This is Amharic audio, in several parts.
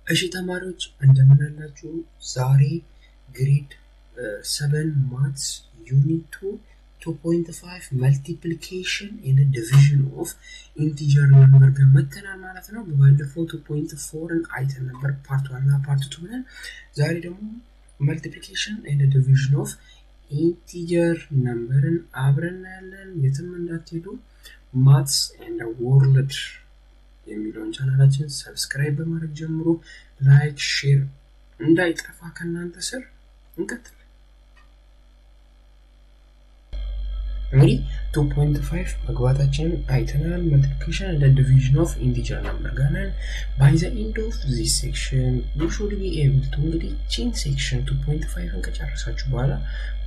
እሺ ተማሪዎች እንደምን አላችሁ? ዛሬ grade 7 maths unit 2 2.5 multiplication and division of integer number ጋር መተናል ማለት ነው። በባለፈው 2.4ን አይተን ነበር part 1 እና part 2 ብለን። ዛሬ ደግሞ multiplication and division of integer number ን አብረን እናያለን። የትም እንዳትሄዱ። Maths and World የሚለውን ቻናላችን subscribe በማድረግ ጀምሮ like፣ share እንዳይጠፋ ከእናንተ ስር። እንቀጥል። እንግዲህ 2.5 መግባታችንን አይተናል። Multiplication and division of integer number ጋር ነን። By the end of this section you should be able to፣ እንግዲህ ቺን section 2.5ን ከጨረሳችሁ በኋላ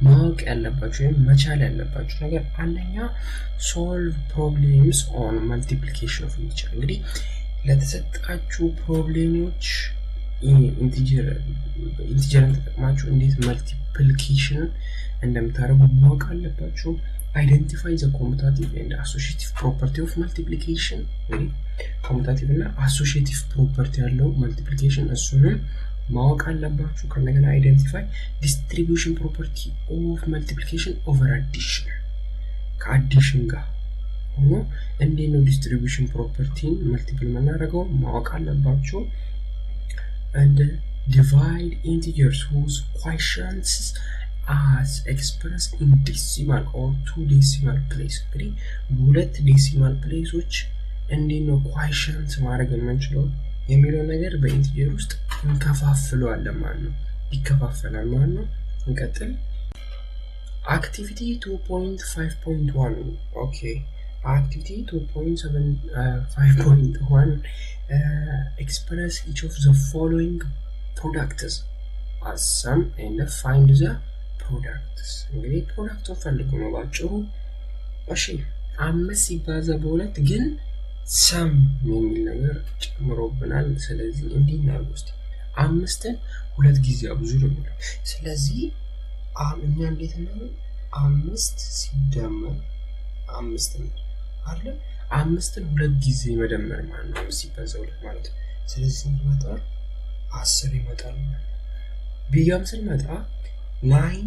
ማወቅ ያለባችሁ ወይም መቻል ያለባችሁ ነገር አንደኛ solve problems on multiplication of integer፣ እንግዲህ ለተሰጣችሁ problem ኦች integer ን ተጠቅማችሁ እንዴት multiplication እንደምታደርጉ ማወቅ አለባችሁ። Identify the commutative and associative property of multiplication፣ እንግዲህ commutative እና associative property ያለው multiplication እሱንም ማወቅ አለባችሁ። ከእንደገና identify distribution property of multiplication over addition፣ ከ addition ጋር ሆኖ እንዴት ነው distribution property ን multiple የምናደርገው ማወቅ አለባችሁ። And divide integers whose quotients as expressed in decimal or two decimal place፣ እንግዲህ በሁለት decimal place ኦች እንዴት ነው quotient ማድረግ የምንችለው የሚለው ነገር በ integer ውስጥ እንከፋፍለዋለን ማለት ነው። ይከፋፈላል ማለት ነው። እንቀጥል። Activity 2.5.1። Okay, activity 2.75.1: express each of the following products as sum and find the products። እንግዲህ product ኡን ፈልጉ ነው ባጭሩ። እሺ፣ አምስት ሲባዛ በሁለት ግን sum የሚል ነገር ጨምሮብናል። ስለዚህ እንዲህ እናድርግ ውስጥ አምስትን ሁለት ጊዜ አብዙ ነው የሚለው። ስለዚህ እኛ እንዴት እናደርግ? አምስት ሲደመር አምስት ነው አለ፣ አምስትን ሁለት ጊዜ መደመር ማለት ነው። አምስት ሲባዛ ሁለት ማለት ነው። ስለዚህ ስንት ይመጣል? 10 ይመጣል ማለት ነው። B ጋም ስንመጣ 9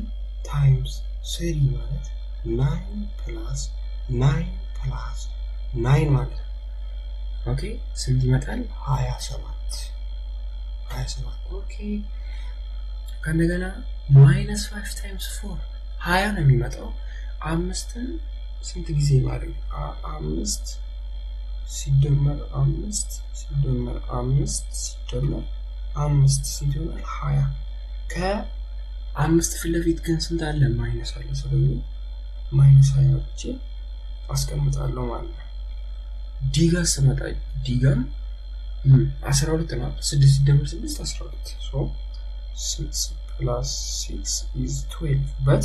times 3 ማለት 9 plus 9 plus 9 ማለት ነው። Okay፣ ስንት ይመጣል? 27፣ 27። Okay፣ ከእንደገና minus 5 times 4 20 ነው የሚመጣው። አምስትን ስንት ጊዜ ማድረግ? አምስት ሲደመር አምስት ሲደመር አምስት ሲደመር አምስት ስንት ይሆናል? 20። ከአምስት ፊት ለፊት ግን ስንት አለ? Minus አለ። ስለዚህ minus 20 አውጥቼ አስቀምጣለሁ ማለት ነው። D ጋ ስመጣ D ጋም 12 ነው። ስድስት ሲደመር ስድስት 12። So 6 plus 6 is 12, but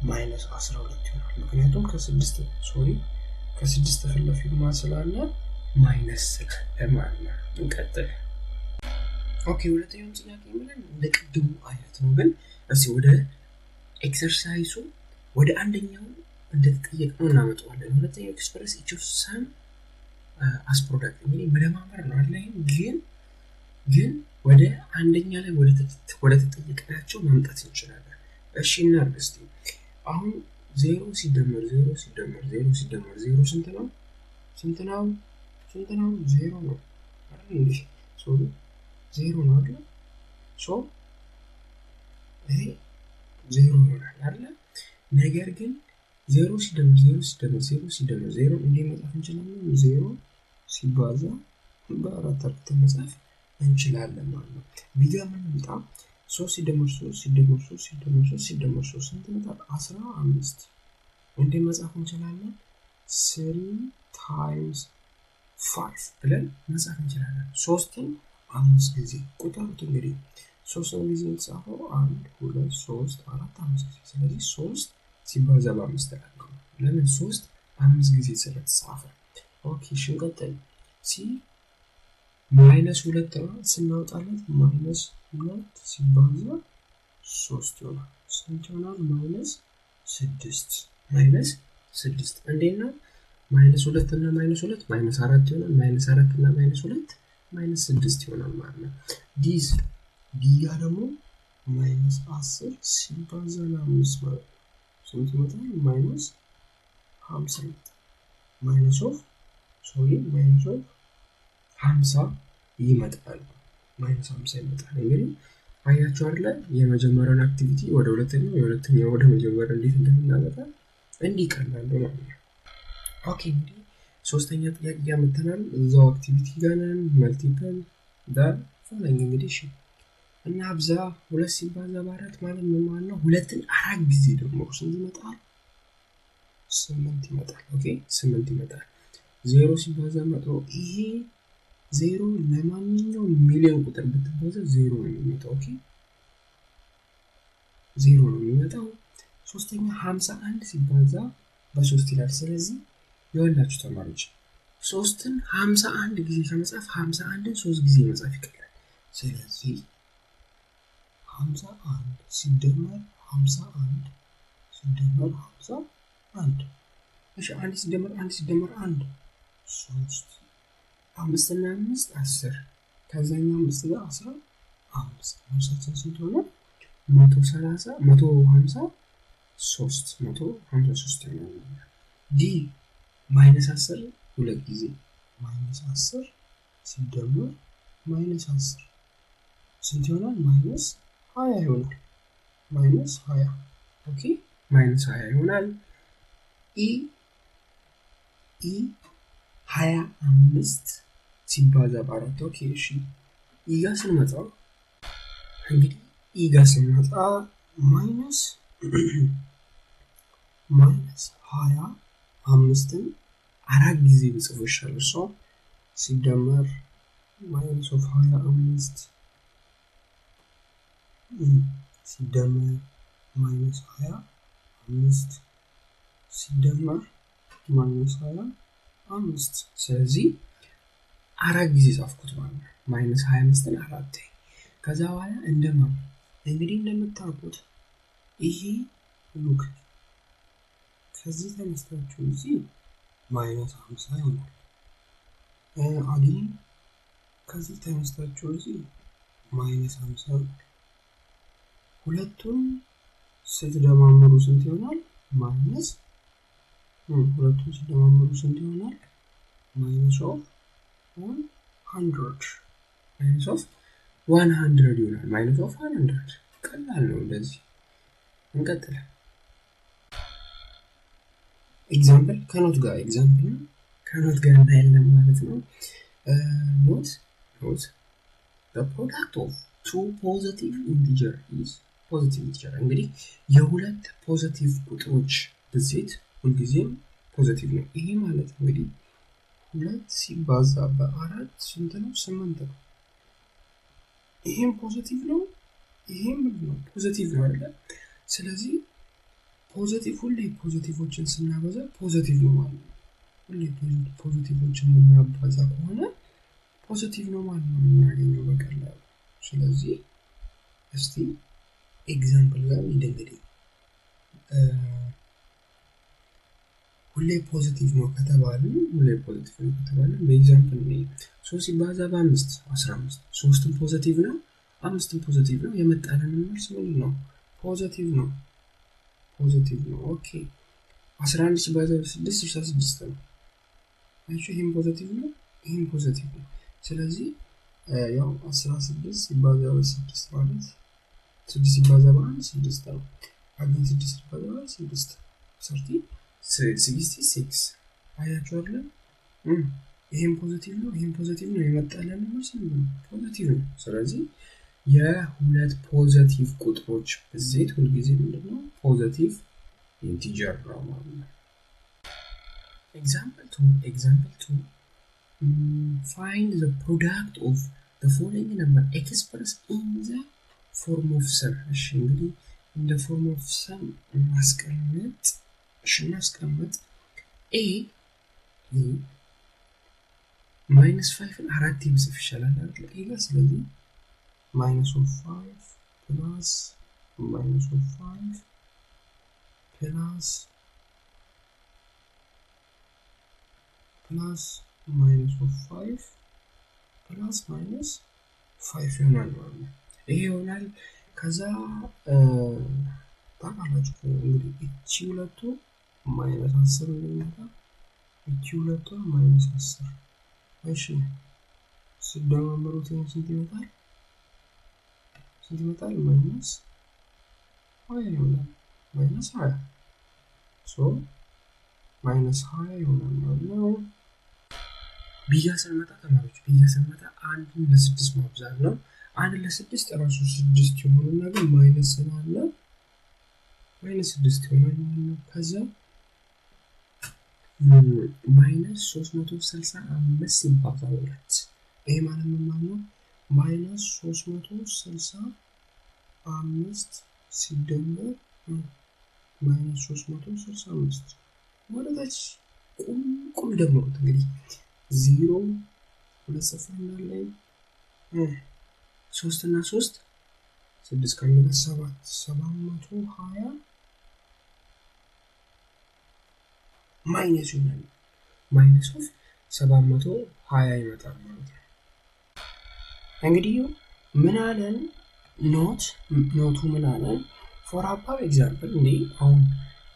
minus 12 ይሆናል። ምክንያቱም ከስድስት፣ sorry፣ ከስድስት ፊት ለፊት ማ ስላለ? Minus ስላለ ማለት ነው። እንቀጥል። Okay፣ ሁለተኛውን ጥያቄ የሚለን እንደ ቅድሙ አይነት ነው፣ ግን እስኪ ወደ exercise ኡ ወደ አንደኛው እንደተጠየቅነው እናመጣዋለን። ሁለተኛው express each of sum as product፣ እንግዲህ መደማመር ነው አለ፣ ግን ወደ አንደኛ ላይ ወደ ተጠየቅናቸው ማምጣት እንችላለን። እሺ፣ እናድርግ እስኪ። አሁን ዜሮ ሲደመር ዜሮ ሲደመር ዜሮ ሲደመር ዜሮ ስንት ነው? ስንት ነው? ስንት ነው? ዜሮ ነው አይደል እንዴ? Sorry፣ ዜሮ ነው አይደል? So ይሄ ዜሮ ይሆናል አይደል? ነገር ግን ዜሮ ሲደመር ዜሮ ሲደመር ዜሮ ሲደመር ዜሮ እንዴት መጻፍ እንችላለን? ዜሮ ሲባዛ በአራት አርግተን መጻፍ እንችላለን ማለት ነው። B ጋ ምንምጣ ሶስት ሲደመር ሶስት ሲደመር ሶስት ሲደመር ሶስት ሲደመር ሶስት ስንት ይመጣል? 15። እንዴት መጻፍ እንችላለን? 3 times 5 ብለን መጻፍ እንችላለን። ሶስትን አምስት ጊዜ ቁጠሩት፣ እንግዲህ ሶስት ጊዜ የተጻፈው አንድ፣ ሁለት፣ ሶስት፣ አራት፣ አምስት ጊዜ። ስለዚህ ሶስት ሲባዛ በአምስት እላለሁ። ለምን? ሶስት አምስት ጊዜ ስለተጻፈ። Okay፣ እሺ እንቀጥል። C minus ሁለት ነው፣ ስናወጣለት minus ሁለት ሲባዛ ሶስት ይሆናል። ስንት ይሆናል? Minus ስድስት። Minus ስድስት እንዴት ነው? Minus ሁለት እና minus ሁለት minus አራት ይሆናል። Minus አራት እና minus ሁለት minus 6 ይሆናል ማለት ነው። ዲስ D ጋ ደግሞ minus 10 ሲባዛ በ5 ማለት ነው ስንት ይመጣል? minus 50 ይመጣል። minus of sorry minus of 50 ይመጣል። minus 50 ይመጣል። እንግዲህ አያችሁ አይደለ የመጀመሪያውን activity ወደ ሁለተኛው የሁለተኛው ወደ መጀመሪያው እንዴት እንደምናመጣ እንዲህ ቀላል ነው ማለት ነው። okay እንግዲህ ሶስተኛ ጥያቄ ጋር መተናል። እዛው activity ጋር ነን። multiple the following እንግዲህ እሺ እና አብዛ 2 ሲባዛ በ4 ማለት ምን ማለት ነው? ሁለትን 4 ጊዜ ደግሞ ስንት ይመጣል? 8 ይመጣል። okay 8 ይመጣል። 0 ሲባዛ 100 ይሄ 0 ለማንኛውም ሚሊዮን ቁጥር ብትባዛ 0 ነው የሚመጣው። okay 0 ነው የሚመጣው። ሶስተኛ 51 ሲባዛ በ3 ይላል። ስለዚህ ይኸውላችሁ ተማሪዎች 3ን 51 ጊዜ ከመጻፍ 51ን 3 ጊዜ መጻፍ ይቀላል። ስለዚህ 51 ሲደመር 51 ሲደመር 51 እሺ 1 ሲደመር 1 ሲደመር 1 3 5 እና 5 10 ከዛኛው 5 ጋር 15 መልሳችን ስንት ሆነ? 130 153 153 ይሆናል። D minus 10 ሁለት ጊዜ minus 10 ሲደመር minus 10 ስንት ይሆናል? minus 20 ይሆናል። minus 20 okay minus 20 ይሆናል። E E 25 ሲባዛ በ4 okay እሺ E ጋር ስንመጣ እንግዲህ E ጋር ስንመጣ minus minus 25ን 4 ጊዜ ብጽፍ ይሻላል። እሷ ሲደመር minus of 25 ሲደመር minus 25 ሲደመር minus 25 ስለዚህ 4 ጊዜ ጻፍኩት ማለት ነው። minus 25ን 4 ከዛ በኋላ እንደማ እንግዲህ እንደምታውቁት ይሄ look ከዚህ ተነስታችሁ እዚህ minus 50 ይሆናል። again ከዚህ ተነስታችሁ እዚህ minus 50 ይሆናል። ሁለቱን ስትደማምሩ ስንት ይሆናል? minus ሁለቱን ሲደማምሩ ስንት ይሆናል? minus of 100 minus of 100 ይሆናል። minus of 100 ቀላል ነው። እንደዚህ እንቀጥላለን። example ከ note ጋር example ከ note ጋር እናያለን ማለት ነው። note note the product of two positive integer is positive integer እንግዲህ የሁለት positive ቁጥሮች ብዜት ሁልጊዜም positive ነው። ይሄ ማለት እንግዲህ 2 ሲባዛ በ4 ስንት ነው? 8 ነው። ይሄም positive ነው፣ ይሄም ነው positive ነው አይደል? ስለዚህ positive ሁሌ positive ኦችን ስናበዛ positive ነው ማለት ነው። ሁሌ positive ኦችን የምናባዛ ከሆነ positive ነው ማለት ነው የምናገኘው በቀላሉ። ስለዚህ እስቲ example ጋር እንሂድ። እንግዲህ ሁሌ positive ነው ከተባልን ሁሌ positive ነው ከተባልን በ example ነው 3 ሲባዛ በ5 15 3ም positive ነው 5ም positive ነው። የመጣልን መልስ ምንድን ነው? positive ነው። positive ነው። okay 11 ሲባዛ በ6 66 ነው። እሺ ይሄም positive ነው፣ ይሄም positive ነው። ስለዚህ ያው 16 ሲባዛ በ6 ማለት 6 ሲባዛ በ1 6 ነው። again 6 ሲባዛ በ6 66 አያችሁ አይደል? ይሄም positive ነው፣ ይሄም positive ነው። የመጣልን መልስ ምንድን ነው? positive ነው። ስለዚህ የሁለት positive ቁጥሮች ብዜት ሁልጊዜ ምንድነው? positive integer ነው ማለት ነው። Example 2 find the product of the following number expressed in the form of sum። እሺ እንግዲህ in the form of sum እናስቀምጥ። እሺ እናስቀምጥ a minus 5 አራት ብጽፍ ይሻላል አይደል? a ጋር ስለዚህ minus of 5 plus minus of 5 plus plus minus of 5 plus minus 5 ይሆናል ማለት ነው። ይሄ ይሆናል። ከዛ ታውቃላችሁ እንግዲህ እቺ ሁለቱ minus 10 እንደሚመጣ እቺ ሁለቱ minus 10 እሺ ሲደማመሩት ስንት ይመጣል? ስንት ይመጣል? minus 20 ይሆናል። minus 20 so minus 20 ይሆናል ማለት ነው። B ጋ ስንመጣ ተማሪዎች B ጋ ስንመጣ አንድን ለስድስት ማብዛት ነው። አንድ ለስድስት ራሱ ስድስት ይሆንና ግን minus ስላለ minus 6 ይሆናል ማለት ነው። ከዛ minus 365 ሲባዛ በሁለት ይሄ ማለት ምን ማለት ነው? minus 365 ሲደመር minus 365 ወደ ታች ቁልቁል ደምሩት። እንግዲህ 0 ሁለት ስፍር እንዳለኝ 3 እና 3 6 ከአንድ ጋር 7 720 minus ይሆናል። minus of 720 ይመጣል ማለት ነው። እንግዲህ ምን አለን? note note ኡ ምን አለን? for above example እንዴ አሁን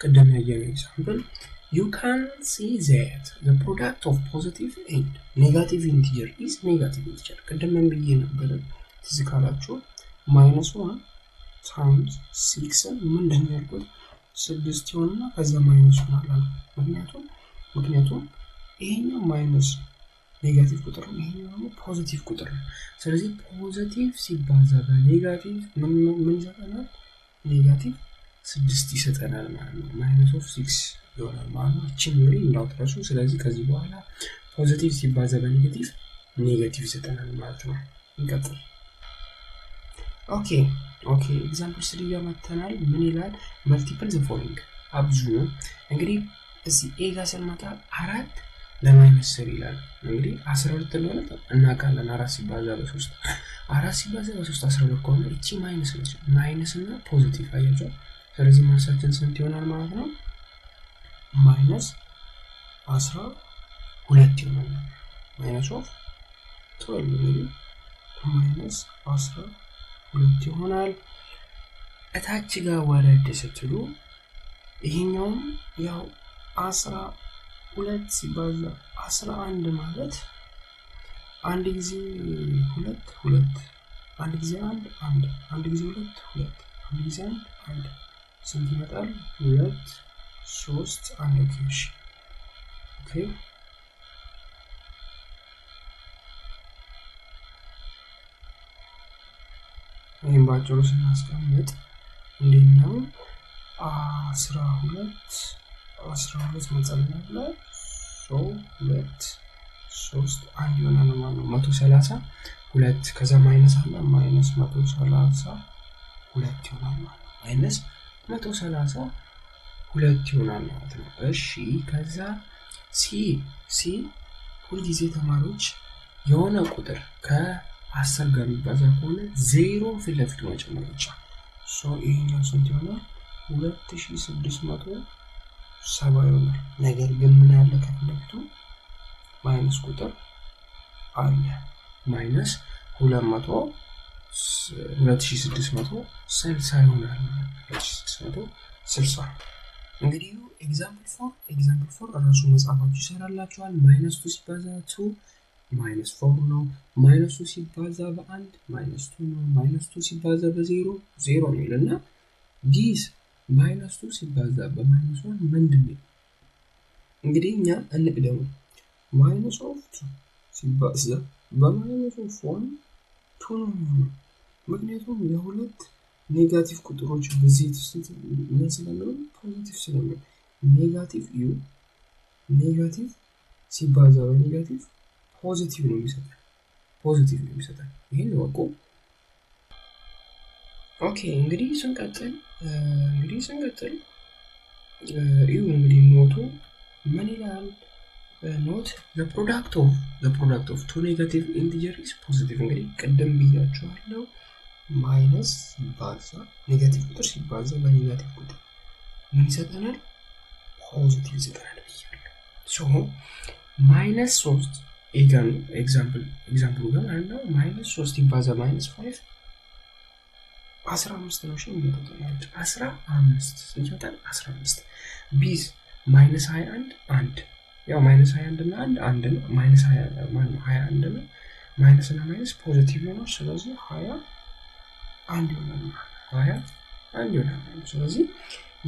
ቅድም ያየነው example you can see that the product of positive and negative integer is negative integer። ቅድም ምን ብዬ ነበረ ትዝ ካላችሁ minus 1 times 6 ምንድን ነው ያልኩት? 6 ይሆንና ከዛ minus ይሆናል አልኩት። ምክንያቱም ይሄኛው minus negative ቁጥር ነው፣ ይሄኛው ደግሞ positive ቁጥር ነው። ስለዚህ positive ሲባዛ በ negative ምን ይሰጠናል? negative 6 ይሰጠናል ማለት ነው። minus of 6 ይሆናል ማለት ነው። እቺን እንግዲህ እንዳትረሱ። ስለዚህ ከዚህ በኋላ positive ሲባዛ በ negative negative ይሰጠናል ማለት ነው። እንቀጥል። okay okay example 3 ጋር መተናል። ምን ይላል? multiple the following አብዙ ነው። እንግዲህ እዚህ A ጋር ስንመጣ 4 ለ minus 3 ይላል። እንግዲህ 12 እንደሆነ እናውቃለን። 4 ሲባዛ በ3 4 ሲባዛ በ3 12 ከሆነ እቺ minus ነች። minus እና positive አያችሁ። ስለዚህ መልሳችን ስንት ይሆናል ማለት ነው? minus 12 ይሆናል። minus of 12 እንግዲህ minus 12 ይሆናል። እታች ጋር ወረድ ስትሉ ይሄኛውም ያው 12 ሲባዛ 11 ማለት አንድ ጊዜ 2 2 አንድ ጊዜ 1 1 አንድ ጊዜ 2 2 አንድ ጊዜ 1 1 ስንት ይመጣል? 2 3 1 okay እሺ okay ይሄን ባጭሩ ስናስቀምጥ እንዴት ነው? 12 12 መጸለለ 2 3 1 ይሆናል ማለት ነው። 132 ከዛ minus አለ minus 132 ይሆናል ማለት ነው። minus 132 ይሆናል ማለት ነው። እሺ ከዛ C C ሁልጊዜ ተማሪዎች የሆነ ቁጥር ከ10 ጋር የሚባዛ ከሆነ ዜሮ ፊት ለፊቱ መጨመር ብቻ። so ይሄኛው ስንት ይሆናል? 2670 ይሆናል። ነገር ግን ምን አለ ከፊት ለፊቱ minus ቁጥር አለ። minus 2660 ይሆናል። 2660 እንግዲህ example 4 example 4 ራሱ መጽሐፋችሁ ይሰራላችኋል። minus 2 ሲባዛ 2 minus 4 ነው። minus 2 ሲባዛ በ1 minus 2 ነው። minus 2 ሲባዛ በ0 0 ነው ይልና this minus 2 ሲባዛ በ minus 1 ምንድን ነው? እንግዲህ እኛ እንቅደሙ minus of 2 ሲባዛ በ minus of 1 2 ነው የሚሆነው። ምክንያቱም የሁለት negative ቁጥሮች ብዜት ምን ስለሚሆን positive ስለሚሆን negative ዩ negative ሲባዛ በ negative positive ነው የሚሰጠን positive ነው የሚሰጠን። ይሄን ወቁ። okay እንግዲህ ስንቀጥል እዩ እንግዲህ note ኡ ምን ይላል? note the product of two negative integer is positive። እንግዲህ ቅድም ብያችኋለሁ minus ሲባዛ negative ቁጥር ሲባዛ በ negative ቁጥር ምን ይሰጠናል? positive ይሰጠናል ብያለሁ። so minus 3 A ጋር ነው example ኡ ጋር ማለት ነው። minus 3 ሲባዛ minus 5 15 ነው። እሺ የሚመጣው ተማሪዎች 15 ስንት ይመጣል? 15። B ስ minus 21 1 ያው minus 21 እና 1 1 ነው። minus 20 ማለት ነው 21 ነው። minus እና minus positive ነው። ስለዚህ 21 ይሆናል ማለት ነው። 21 ይሆናል ማለት ነው። ስለዚህ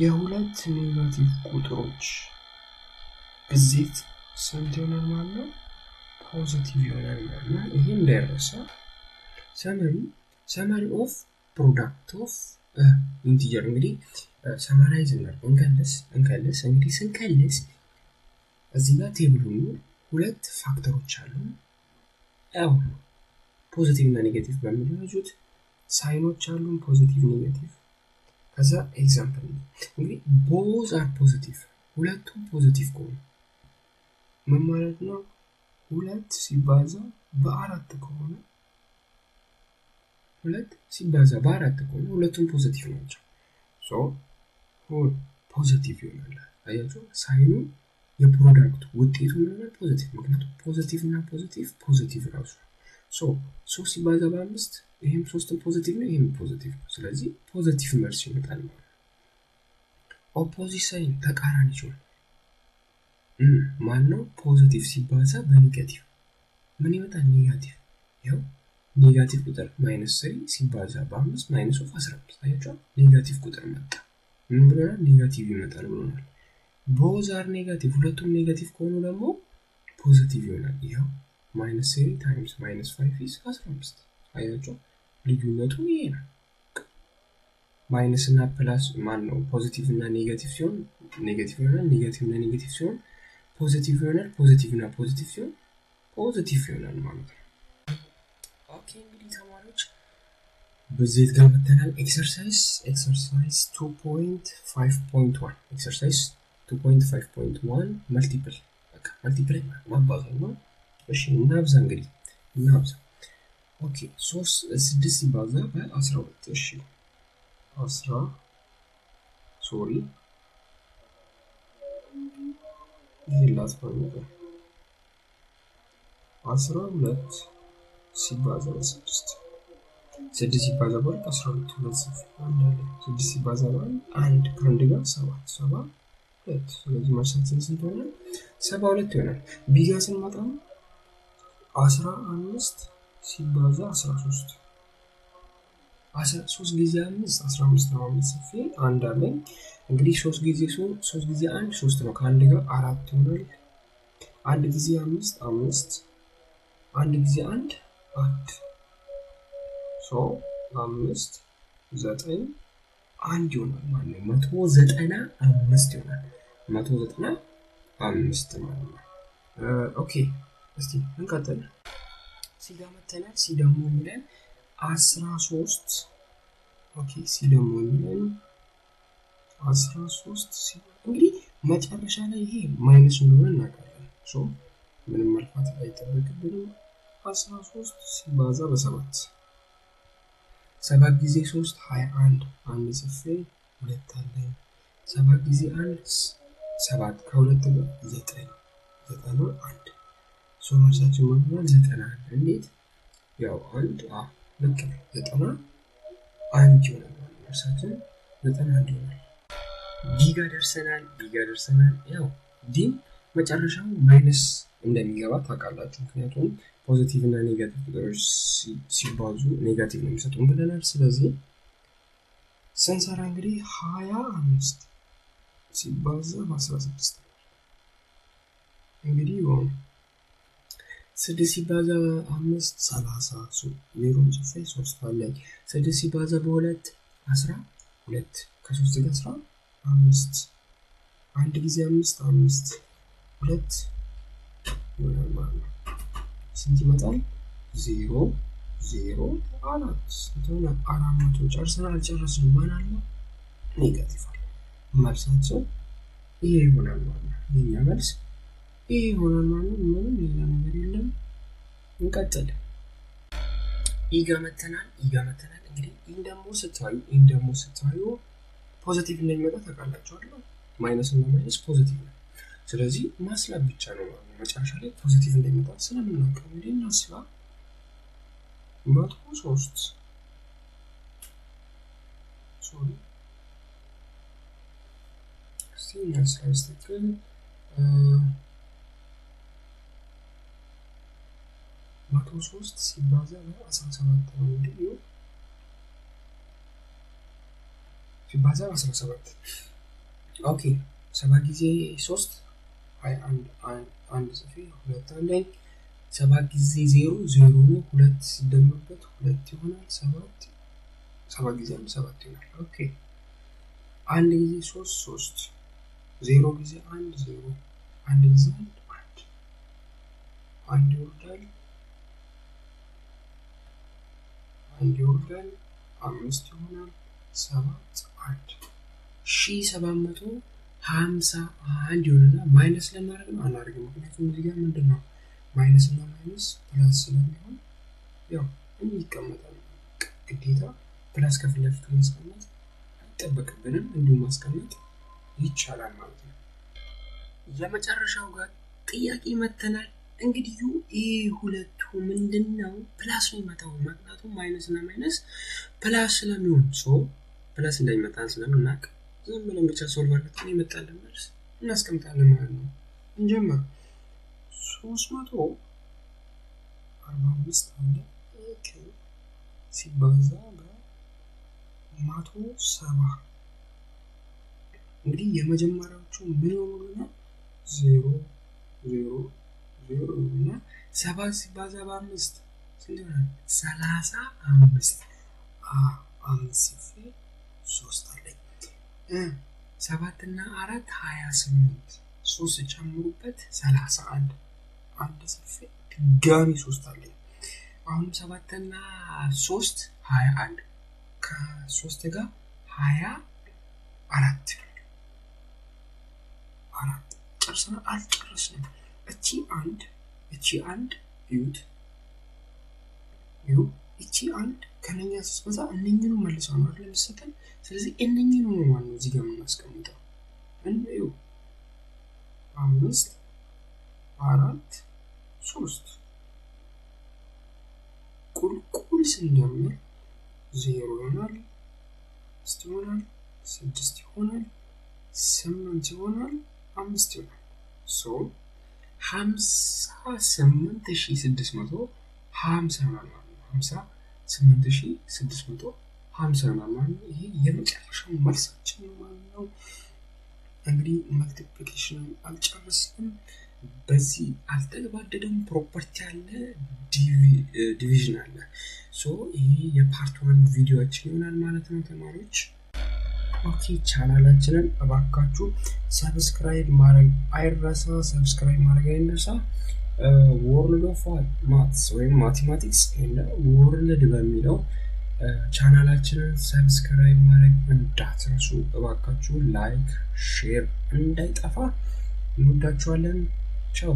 የሁለት negative ቁጥሮች ብዜት ስንት ይሆናል ማለት ነው? positive ይሆናል ማለት ነው። ይሄ እንዳይረሳ። Summary of product of integer እንግዲህ summarize እናድርግ፣ እንከልስ እንግዲህ ስንከልስ እዚህ ጋር table ኡ ሁለት factor ኦች አሉ። ያው positive እና negative በሚለያዙት sign ኦች አሉ፣ positive negative። ከዛ example እንግዲህ both are positive፣ ሁለቱም positive ከሆኑ ምን ማለት ነው? ሁለት ሲባዛ በአራት ከሆነ ሁለት ሲባዛ በአራት ከሆነ ሁለቱም positive ናቸው። So positive ይሆናል። አያችሁ sign ኡ የ product ኡ ውጤቱ ምን ይሆናል? positive። ምክንያቱም positive እና positive positive ራሱ። So 3 ሲባዛ በአምስት ይሄም ሶስትም positive ነው፣ ይሄም positive ነው። ስለዚህ positive መልስ ይመጣል ማለት ነው። Opposite sign ተቃራኒ ሲሆን ማን ነው? Positive ሲባዛ በ negative ምን ይመጣል? Negative። ያው negative ቁጥር minus 3 ሲባዛ በአምስት minus of 15 አያችሁ፣ negative ቁጥር መጣ። ምን ብሎናል? Negative ይመጣል ብሎናል። Both are negative፣ ሁለቱም negative ከሆኑ ደግሞ positive ይሆናል። ይኸው minus 3 times minus 5 is 15 አያችሁ፣ ልዩነቱ ይሄ ነው። Minus እና plus ማን ነው? Positive እና negative ሲሆን negative ይሆናል። Negative እና negative ሲሆን positive ይሆናል። Positive እና positive ሲሆን positive ይሆናል ማለት ነው። Okay እንግዲህ ተማሪዎች በዚህ ጋር መተናል። Exercise 2.5.1 exercise 2.5.1 multiple በቃ multiply ማባዛት ነው። እሺ እናብዛ እንግዲህ እናብዛ። Okay 3 6 ሲባዛ በ12 እሺ 10 sorry ይሄን ላጥፋው 12 ሲባዛ በ6 6 ሲባዛ በ2 12 ሁለት ጽፍ አንድ አለ 6 ሲባዛ በ1 1 ከአንድ ጋር 7 7 2 ስለዚህ መልሳችን ስንት ሆነ? 72 ይሆናል። B ጋ ስንመጣ 15 ሲባዛ 13 3 ጊዜ 5 15 ነው። አምስት ጽፌ አንድ አለኝ እንግዲህ 3 ጊዜ 3 ጊዜ 1 3 ነው። ከአንድ ጋር 4 ይሆናል። 1 ጊዜ 5 5 1 ጊዜ 1 1 so 5 9 1 ይሆናል ማለት ነው። 195 ይሆናል። 195 ማለት ነው። Okay እስቲ እንቀጥል። C ጋ መተናል። C ደግሞ የሚለን 13 okay C ደግሞ የሚለን 13 እንግዲህ መጨረሻ ላይ ይሄ minus እንደሆነ እናውቃለን። So ምንም መልፋት አይጠበቅብንም። 13 ሲባዛ በ7 7 ጊዜ 3 21 አንድ ጽፌ ሁለት አለኝ። 7 ጊዜ 1 7 ከሁለት ጋር 9 91 so መልሳችን ማለት ነው 91። እንዴት? ያው አንድ ልክ ነው 91 ይሆናል ማለት ነው። መልሳችን 91 ይሆናል። D ጋ ደርሰናል። D ጋ ደርሰናል። ያው D ም መጨረሻው minus እንደሚገባ ታውቃላችሁ። ምክንያቱም positive እና negative ቁጥሮች ሲባዙ negative ነው የሚሰጡን ብለናል። ስለዚህ ስንሰራ እንግዲህ 25 ሲባዛ በ16 እንግዲህ ይሆን 6 ሲባዛ በ5 30 ዜሮን ጽፌ 3 አለኝ። 6 ሲባዛ በ2 12 ከ3 ጋር 15 1 ጊዜ 5 5 2 ይሆናል ማለት ነው። ስንት ይመጣል? 0 0 4 ስንት ይሆናል? 400 ጨርሰናል። አልጨረስንም። ማን አለ? Negative አለ። መልሳችን ይሄ ይሆናል ማለት ነው። የኛ መልስ ይሄ ይሆናል ማለት ነው። ምንም ሌላ ነገር የለም። እንቀጥል። E ጋ መተናል። E ጋ መተናል። እንግዲህ E ን ደግሞ ስታዩ E ን ደግሞ ስታዩ positive እንደሚመጣ ታውቃላችሁ አይደል? Minus እና minus positive ነው። ስለዚህ ማስላት ብቻ ነው ማለት ነው። መጨረሻ ላይ positive እንደሚመጣ ስለምናውቅ እንግዲህ እናስላ 103 sorry እስቲ እናስላ በስትክክል 103 ሲባዛ በ17 ነው እንግዲህ ሲባዛ በ17 okay 7 ጊዜ 3 21 1 ጽፌ 2 አለኝ 7 ጊዜ 0 0 ነው 2 ሲደመርበት 2 ይሆናል 7 7 ጊዜ 1 7 ይሆናል okay 1 ጊዜ 3 3 0 ጊዜ 1 0 1 ጊዜ 1 1 1 ይወርዳል 1 ይወርዳል 5 ይሆናል 7 1 1751 ይሆንና minus ለማድረግ ነው አናደርግም። ምክንያቱም እዚህ ጋር ምንድነው minus እና minus plus ስለሚሆን ያው ይቀመጣል። ግዴታ plus ከፊት ለፊቱ ማስቀመጥ አይጠበቅብንም፣ እንዲሁ ማስቀመጥ ይቻላል ማለት ነው። የመጨረሻው ጋር ጥያቄ መተናል። እንግዲህ ይሄ ሁለቱ ምንድነው plus ነው የሚመጣው፣ ምክንያቱም minus እና minus plus ስለሚሆን so plus እንደሚመጣ ስለምናውቅ ዝም ብለን ብቻ solve አድርገን የመጣልን መልስ እናስቀምጣለን ማለት ነው። እንጀምር። 345 አለ okay ሲባዛ በ170 እንግዲህ የመጀመሪያዎቹ ምን ይሆኑልናል? 0 0 0 እና 7 ሲባዛ በ5 ስንት ይሆናል? 35 5 ጽፌ 3 አለኝ 7 እና 4 28 3 ጨምሩበት 31 1 ጽፌ ድጋሚ 3 አለኝ። አሁንም 7 እና 3 21 ከ3 ጋር 24 አራት ጨርሰናል። አልጨረስንም። እቺ አንድ እዩት እቺ አንድ ከነኛ ስትበዛ እነኝኑ መልሰው ነው አይደል የሚሰጠን። ስለዚህ እነኝኑ ነው ማለት ነው እዚህ ጋር የምናስቀምጠው። እዩ 5 4 3 ቁልቁል ስንደምር 0 ይሆናል፣ 5 ይሆናል፣ 6 ይሆናል፣ 8 ይሆናል፣ 5 ይሆናል። so 58650 ይሆናል ማለት ነው። 58650 ይሆናል ማለት ነው። ይሄ የመጨረሻው መልሳችን ነው ማለት ነው። እንግዲህ multiplication አልጨረስንም፣ በዚህ አልተገባደደም። property አለ፣ division አለ። so ይሄ የ part 1 ቪዲዮአችን ይሆናል ማለት ነው ተማሪዎች። okay ቻናላችንን እባካችሁ subscribe ማድረግ አይረሳ፣ subscribe ማድረግ አይረሳ። World of Maths ወይም Mathematics and World በሚለው ቻናላችንን subscribe ማድረግ እንዳትረሱ እባካችሁ። like share እንዳይጠፋ። እንወዳችኋለን። ቻው።